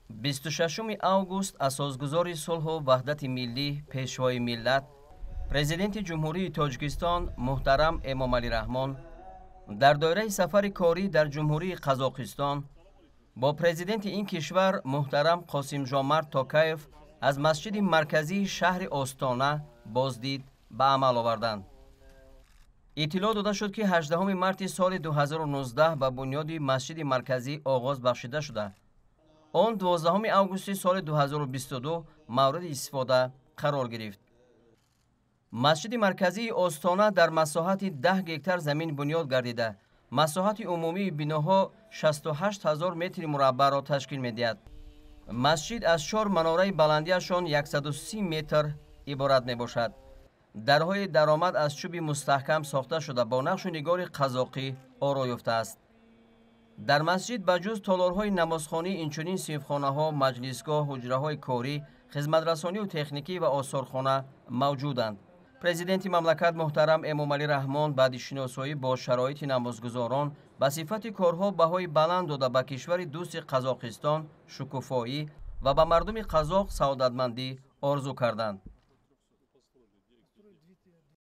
26 август асосгузори сулҳу ваҳдати миллӣ, Пешвои миллат, Президенти Ҷумҳурии Тоҷикистон муҳтарам Эмомалӣ Раҳмон дар доираи сафари корӣ дар Ҷумҳурии Қазоқистон бо президенти ин кишвар муҳтарам Қосимжомарт Токаев аз масҷиди марказии шаҳри Остона боздид ба амал оварданд. Иттилоъ дода шуд, ки 18 марти соли 2019 ба бунёди масҷиди марказӣ оғоз бахшида шуда, он 12 августи соли 2022 мавриди истифода қарор гирифт. Масҷиди марказии Остона дар масоҳати 10 гектар замин бунёд гардида, масоҳати умумии биноҳо 68 ҳазор метри мураббаъро ташкил медиҳад. Масҷид аз чор манораи баландиашон 130 метр иборат мебошад. Дарҳои даромад аз чӯби мустаҳкам сохта шуда, бо нақшу нигори қазоқӣ оро ёфтааст. Дар масҷид ба ҷуз толорҳои намозхонӣ инчунин синфхонаҳо, маҷлисгоҳ, ҳуҷраҳои корӣ, хизматрасонию техникӣ ва осорхона мавҷуданд. Президенти мамлакат муҳтарам Эмомалӣ Раҳмон баъди шиносоӣ бо шароити намозгузорон ба сифати корҳо баҳои баланд дода, ба кишвари дӯсти Қазоқистон шукуфоӣ ва ба мардуми қазоқ саодатмандӣ орзу карданд.